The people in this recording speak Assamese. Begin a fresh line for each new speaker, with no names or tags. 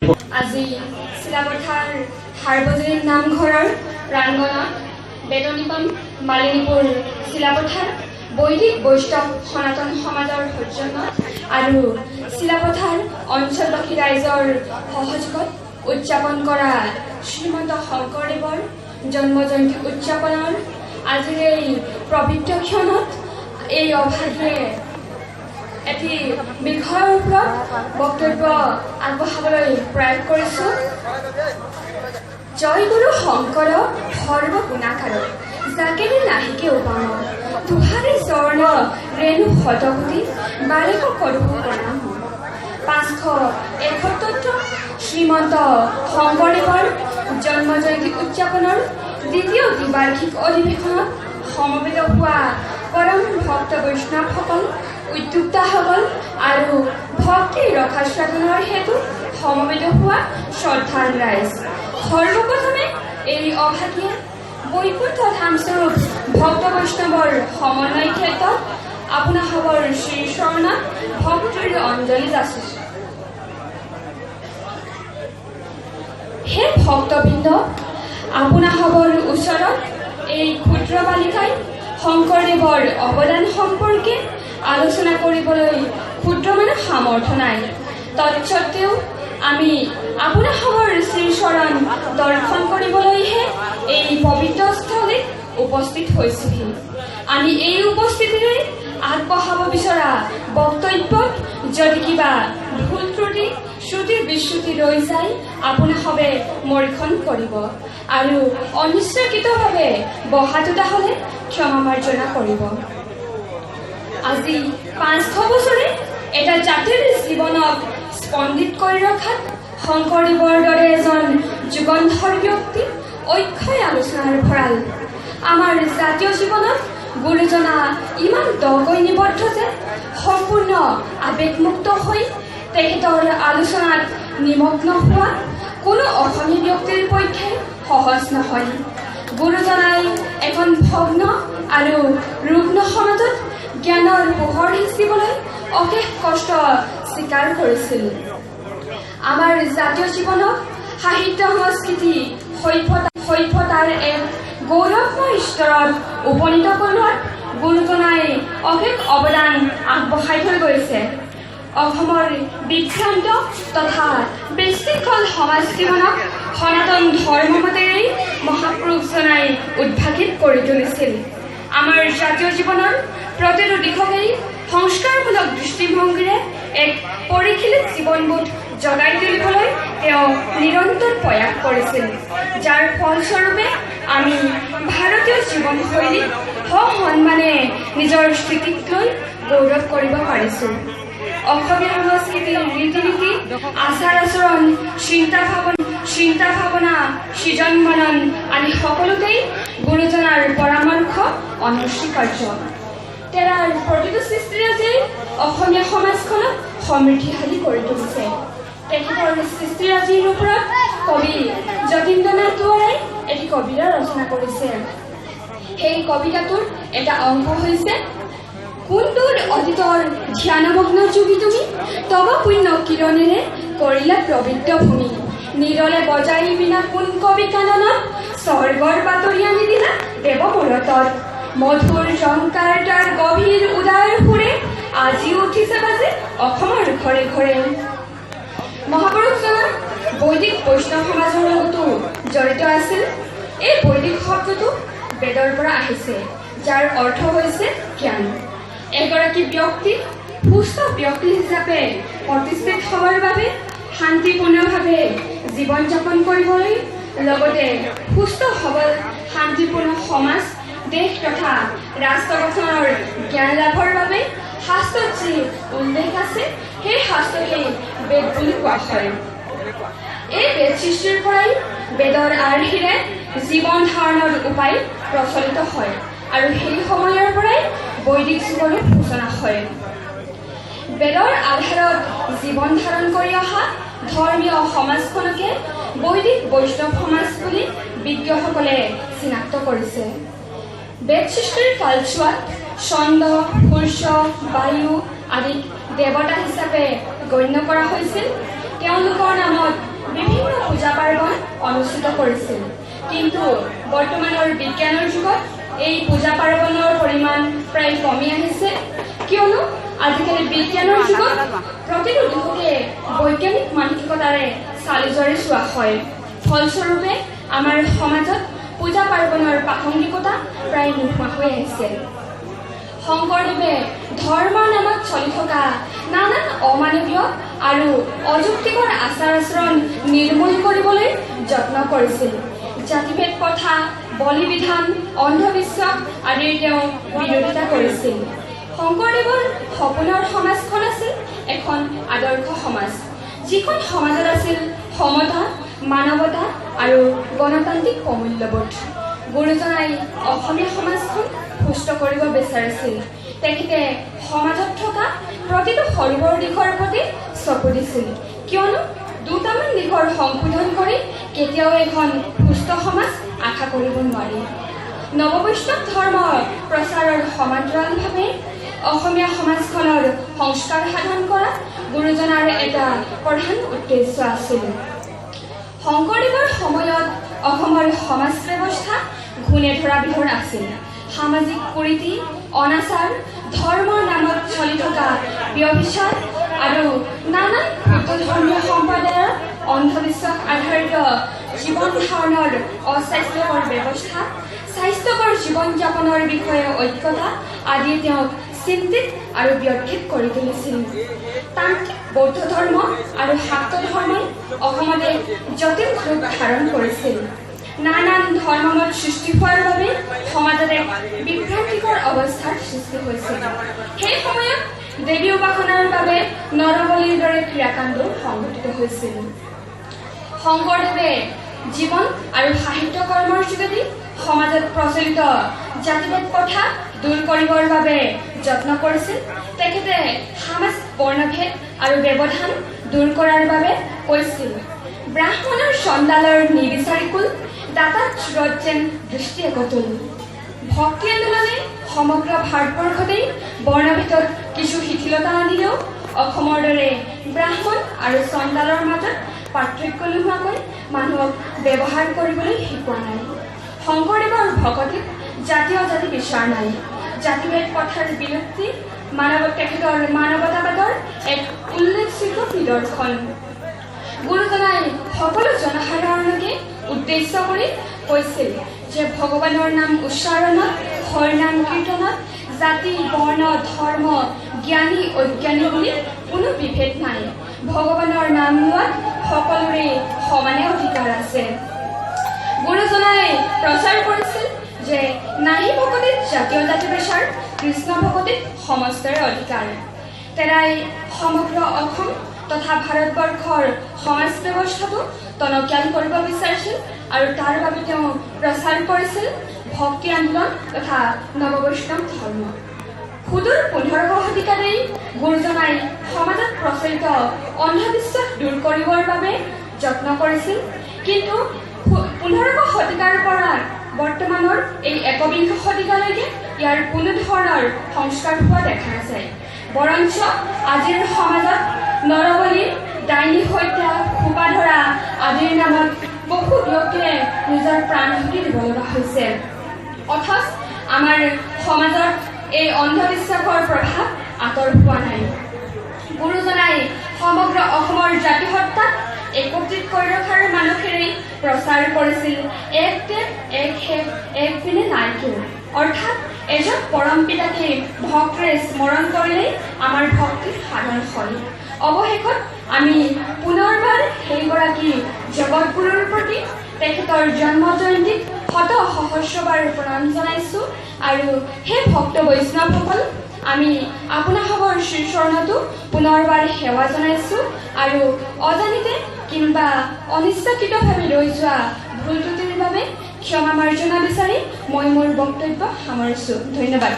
আজি চিলাপথাৰ সাৰ্বজনীন নামঘৰৰ প্ৰাংগণত বেতনিপাম মালিনীপুৰ চিলাপথাৰ বৈদিক বৈষ্ণৱ সনাতন সমাজৰ সৌজন্যত আৰু চিলাপথাৰ অঞ্চলবাসী ৰাইজৰ সহযোগত উদযাপন কৰা শ্ৰীমন্ত শংকৰদেৱৰ জন্ম জয়ন্তী উদযাপনৰ আজিৰ এই পবিত্ৰ ক্ষণত এই অভাগীয়ে এটি বিষয়ৰ ওপৰত বক্তব্য আগবঢ়াবলৈ প্ৰয়াস কৰিছোঁ। জয় গুৰু শংকৰ সৰ্বগুণাকাৰ, যাকেৰে নাহিকে উপম, তোহাৰে চৰণ ৰেণু শতকোটি বাৰেক কৰোঁ প্ৰণাম। 571 শ্ৰীমন্ত শংকৰদেৱৰ জন্ম জয়ন্তী উদযাপনৰ দ্বিতীয় দ্বিবাৰ্ষিক অধিৱেশনত সমবেত হোৱা পৰম ভক্ত বৈষ্ণৱসকল, উদ্যোক্তাসকল আৰু ভক্তি ৰসাস্বাদনৰ হেতু সমবেত হোৱা শ্ৰদ্ধাৰ ৰাইজ, সৰ্বপ্ৰথমে এই অভাগীয়ে বৈকুণ্ঠ ধামস্বৰূপ ভক্ত বৈষ্ণৱৰ সমন্বয় ক্ষেত্ৰত আপোনাসৱৰ শ্ৰীচৰণত ভক্তিৰ অঞ্জলি যাচিছোঁ। হে ভক্তবৃন্দ, আপোনাসৱৰ ওচৰত এই ক্ষুদ্ৰ বালিকাই শংকৰদেৱৰ অৱদান সম্পৰ্কে আলোচনা কৰিবলৈ ক্ষুদ্ৰমানো সামৰ্থ্য নাই। তৎসত্ত্বেও আমি আপোনাসৱৰ শ্ৰীচৰণ দৰ্শন কৰিবলৈহে এই পবিত্ৰ স্থলীত উপস্থিত হৈছোহি। আমি এই উপস্থিতিৰে আগবঢ়াব বিচৰা বক্তব্যত যদি কিবা ভুল ত্ৰুটি শ্ৰুতি বিচ্যুতি ৰৈ যায়, আপোনাসৱে মৰিখন কৰিব আৰু অনিচ্ছাকৃতভাৱে বহা তোতা হ'লে ক্ষমা মাৰ্জনা কৰিব। আজি 500 বছৰে এটা জাতিৰ জীৱনক স্পন্দিত কৰি ৰখাত শংকৰদেৱৰ দৰে এজন যুগন্ধৰ ব্যক্তি অক্ষয় আলোচনাৰ ভঁৰাল। আমাৰ জাতীয় জীৱনত গুৰুজনা ইমান দকৈ নিবদ্ধ যে সম্পূৰ্ণ আৱেগমুক্ত হৈ তেখেতৰ আলোচনাত নিমগ্ন হোৱা কোনো অসমীয়া ব্যক্তিৰ পক্ষে সহজ নহয়। গুৰুজনাই এখন ভগ্ন আৰু ৰুগ্ন সমাজত জ্ঞানৰ পোহৰ সিঁচিবলৈ অশেষ কষ্ট স্বীকাৰ কৰিছিল। আমাৰ জাতীয় জীৱনক সাহিত্য, সংস্কৃতি, সভ্যতাৰ এক গৌৰৱময় স্তৰত উপনীত কৰোৱাত গুৰুজনাই অশেষ অৱদান আগবঢ়াই থৈ গৈছে। অসমৰ বিভ্ৰান্ত তথা বিশৃংখল সমাজ জীৱনক সনাতন ধৰ্মমতেৰেই মহাপুৰুষজনাই উদ্ভাসিত কৰি তুলিছিল। আমাৰ জাতীয় জীৱনৰ প্ৰতিটো দিশকেই সংস্কাৰমূলক দৃষ্টিভংগীৰে এক পৰিশীলিত জীৱনবোধ জগাই তুলিবলৈ তেওঁ নিৰন্তৰ প্ৰয়াস কৰিছিল, যাৰ ফলস্বৰূপে আমি ভাৰতীয় জীৱনশৈলীক সসন্মানে নিজৰ স্থিতিক লৈ গৌৰৱ কৰিব পাৰিছোঁ। অসমীয়া সংস্কৃতিৰ ৰীতি নীতি, আচাৰ আচৰণ, চিন্তা ভাৱনা, সৃজন মনন আদি সকলোতেই গুৰুজনাৰ পৰামৰ্শ অনস্বীকাৰ্য। তেৰাৰ প্ৰতিটো সৃষ্টিৰাজিয়েই অসমীয়া সমাজখনক সমৃদ্ধিশালী কৰি তুলিছে। তেখেতৰ সৃষ্টিৰাজিৰ ওপৰত কবি যতীন্দ্ৰনাথ দুৱৰাই এটি কবিতা ৰচনা কৰিছে। সেই কবিতাটোৰ এটা অংশ হৈছে, কোন দূৰ অতীতৰ ধ্যানমগ্ন যোগী তুমি, তব পুণ্য কিৰণেৰে কৰিলা পবিত্ৰ ভূমি, নিৰলে বজাই বিনা কোন কবি কাননত, স্বৰ্গৰ বাতৰি আনি দিলা দেৱ মৰতত, মধুৰ জংকাৰ তাৰ গভীৰ উদাৰ সুৰে আজিও উঠিছে বাজে অসমৰ ঘৰে ঘৰে। মহাপুৰুষজনা বৈদিক বৈষ্ণৱ সমাজৰ লগতো জড়িত আছিল। এই বৈদিক শব্দটো বেদৰ পৰা আহিছে, যাৰ অৰ্থ হৈছে জ্ঞান। এগৰাকী ব্যক্তি সুস্থ ব্যক্তি হিচাপে প্ৰতিষ্ঠিত হ'বৰ বাবে শান্তিপূৰ্ণভাৱে জীৱন যাপন কৰিবলৈ লগতে সুস্থ সবল শান্তিপূৰ্ণ সমাজ, দেশ তথা ৰাষ্ট্ৰ গঠনৰ জ্ঞান লাভৰ বাবে শাস্ত্ৰত যি উল্লেখ আছে, সেই শাস্ত্ৰকেই বেদ বুলি কোৱা হয়। এই বেদ সৃষ্টিৰ পৰাই বেদৰ আৰ্হিৰে জীৱন ধাৰণৰ উপায় প্ৰচলিত হয় আৰু সেই সময়ৰ পৰাই বৈদিক যুগৰো সূচনা হয়। বেদৰ আধাৰত জীৱন ধাৰণ কৰি অহা ধৰ্মীয় সমাজখনকে বৈদিক বৈষ্ণৱ সমাজ বুলি বিজ্ঞসকলে চিনাক্ত কৰিছে। বেদ সৃষ্টিৰ কালচোৱাত চন্দ্ৰ, সূৰ্য, বায়ু আদিক দেৱতা হিচাপে গণ্য কৰা হৈছিল। তেওঁলোকৰ নামত কৰিছিল। কিন্তু বৰ্তমানৰ বিজ্ঞানৰ যুগত এই পূজা পাৰ্বণৰ পৰিমাণ প্ৰায় কমি আহিছে, কিয়নো আজিকালি বিজ্ঞানৰ যুগত প্ৰতিটো দিশকে বৈজ্ঞানিক মানসিকতাৰে চালি জাৰি চোৱা হয়। ফলস্বৰূপে আমাৰ সমাজত পূজা পাৰ্বণৰ প্ৰাসংগিকতা প্ৰায় নোহোৱা হৈ আহিছে। শংকৰদেৱে ধৰ্মৰ নামত চলি থকা নানান অমানৱীয় আৰু অযুক্তিকৰ আচাৰ আচৰণ নিৰ্মূল কৰিবলৈ যত্ন কৰিছিল। জাতিভেদ প্ৰথা, বলি বিধান, অন্ধবিশ্বাস আদিৰ তেওঁ বিৰোধিতা কৰিছিল। শংকৰদেৱৰ সপোনৰ সমাজখন আছিল এখন আদৰ্শ সমাজ, যিখন সমাজত আছিল সমতা, মানৱতা আৰু গণতান্ত্ৰিক প্ৰমূল্যবোধ। গুৰুজনাই অসমীয়া সমাজখন সুস্থ কৰিব বিচাৰিছিল। তেখেতে সমাজত থকা প্ৰতিটো সৰু বৰ দিশৰ প্ৰতি চকু দিছিল, কিয়নো দুটামান দিশৰ সংশোধন কৰি কেতিয়াও এখন সুস্থ সমাজ আশা কৰিব নোৱাৰি। নৱবৈষ্ণৱ ধৰ্ম প্ৰচাৰৰ সমান্তৰালভাৱে অসমীয়া সমাজখনৰ সংস্কাৰ সাধন কৰা গুৰুজনাৰ এটা প্ৰধান উদ্দেশ্য আছিল। শংকৰদেৱৰ সময়ত অসমৰ সমাজ ব্যৱস্থা ঘূণে ধৰা বিধৰ আছিল। সামাজিক কুৰীতি, অনাচাৰ, ধৰ্মৰ নামত চলি থকা ব্যভিচাৰ আৰু নানান ক্ষুদ্ৰ ধৰ্মীয় সম্প্ৰদায়ৰ অন্ধবিশ্বাস আধাৰিত জীৱন ধাৰণৰ অস্বাস্থ্যকৰ ব্যৱস্থা, স্বাস্থ্যকৰ জীৱন যাপনৰ বিষয়ে ঐক্যতা আদিয়ে তেওঁক চিন্তিত আৰু ব্যথিত কৰি তুলিছিল। তান্ত্ৰিক বৌদ্ধ ধৰ্ম আৰু শাক্ত ধৰ্মই অসমত এক জটিল ৰূপ ধাৰণ কৰিছিল। নানান ধৰ্মমত সৃষ্টি হোৱাৰ বাবে সমাজত এক বিভ্ৰান্তিকৰ অৱস্থাৰ সৃষ্টি হৈছিল। সেই সময়ত দেৱী উপাসনাৰ বাবে নৰবলিৰ দৰে ক্ৰিয়াকাণ্ডও সংঘটিত হৈছিল। শংকৰদেৱে জীৱন আৰু সাহিত্য কৰ্মৰ যোগেদি সমাজত প্ৰচলিত জাতিভেদ প্ৰথা দূৰ কৰিবৰ বাবে যত্ন কৰিছিল। তেখেতে সামাজিক বৰ্ণভেদ আৰু ব্যৱধান দূৰ কৰাৰ বাবে কৈছিল, ব্ৰাহ্মণৰ চণ্ডালৰ নিবিচাৰি কুল, দাতাত চূৰত যেন দৃষ্টি একতুল। ভক্তি আন্দোলনে সমগ্ৰ ভাৰতবৰ্ষতেই বৰ্ণভেদত কিছু শিথিলতা আনিলেও অসমৰ দৰে ব্ৰাহ্মণ আৰু চণ্ডালৰ মাজত পাৰ্থক্য নোহোৱাকৈ মানুহক ব্যৱহাৰ কৰিবলৈ শিকোৱা নাই। শংকৰদেৱৰ ভকতিত জাতীয় জাতি বিচাৰ নাই। জাতিভেদ প্ৰথাৰ বিলুপ্তি মানৱ তেখেতৰ মানৱতাবাদৰ এক উল্লেখযোগ্য নিদৰ্শন। গুৰুজনাই সকলো জনসাধাৰণকে উদ্দেশ্য কৰি কৈছিল যে ভগৱানৰ নাম উচ্চাৰণত, হৰিনাম কীৰ্তনত জাতি, বৰ্ণ, ধৰ্ম, জ্ঞানী, অজ্ঞানী বুলি কোনো বিভেদ নাই। ভগৱানৰ নাম লোৱাত সকলোৰে সমানে অধিকাৰ আছে। গুৰুজনাই প্ৰচাৰ কৰিছিল যে নাহি ভকতিত জাতীয় জাতি বিচাৰ, কৃষ্ণ ভকতিত সমস্তৰে অধিকাৰ। তেৰাই সমগ্ৰ অসম তথা ভাৰতবৰ্ষৰ সমাজ ব্যৱস্থাটো টনকিয়াল কৰিব বিচাৰিছিল আৰু তাৰ বাবে তেওঁ প্ৰচাৰ কৰিছিল ভক্তি আন্দোলন তথা নৱবৈষ্ণৱ ধৰ্ম। সুদূৰ 15শ শতিকাতেই গুৰুজনাই সমাজত প্ৰচলিত অন্ধবিশ্বাস দূৰ কৰিবৰ বাবে যত্ন কৰিছিল। কিন্তু 15শ শতিকাৰ পৰা বৰ্তমানৰ এই 21শ শতিকালৈকে ইয়াৰ কোনো ধৰণৰ সংস্কাৰ হোৱা দেখা নাযায়। বৰঞ্চ আজিৰ সমাজত নৰবলি, ডাইনী হত্যা, সোপাধৰা আদিৰ নামত বহু ব্যক্তিয়ে নিজৰ প্ৰাণহুতি দিব লগা হৈছে। অথচ আমাৰ সমাজত এই অন্ধবিশ্বাসৰ প্ৰভাৱ আঁতৰ হোৱা নাই। গুৰুজনাই সমগ্ৰ অসমৰ জাতিসত্তাক একত্ৰিত কৰি ৰখাৰ মানসেৰে প্ৰচাৰ কৰিছিল এক দেৱ, এক সেৱ, এক বিনে নাই কেও। অৰ্থাৎ এজন পৰম পিতাকে ভক্তিৰে স্মৰণ কৰিলেই আমাৰ ভক্তিৰ সাধন হয়। অৱশেষত আমি পুনৰবাৰ সেইগৰাকী জগতগুৰুৰ প্ৰতি তেখেতৰ জন্ম জয়ন্তীত শত সহস্ৰবাৰ প্ৰণাম জনাইছোঁ। আৰু সেই ভক্ত বৈষ্ণৱসকল, আমি আপোনাসৱৰ শ্ৰীচৰণতো পুনৰবাৰ সেৱা জনাইছোঁ আৰু অজানিতে কিম্বা অনিচ্ছাকৃতভাৱে ৰৈ যোৱা ভুল ত্ৰুটিৰ বাবে ক্ষমা মাৰ্জনা বিচাৰি মই মোৰ বক্তব্য সামৰিছোঁ। ধন্যবাদ।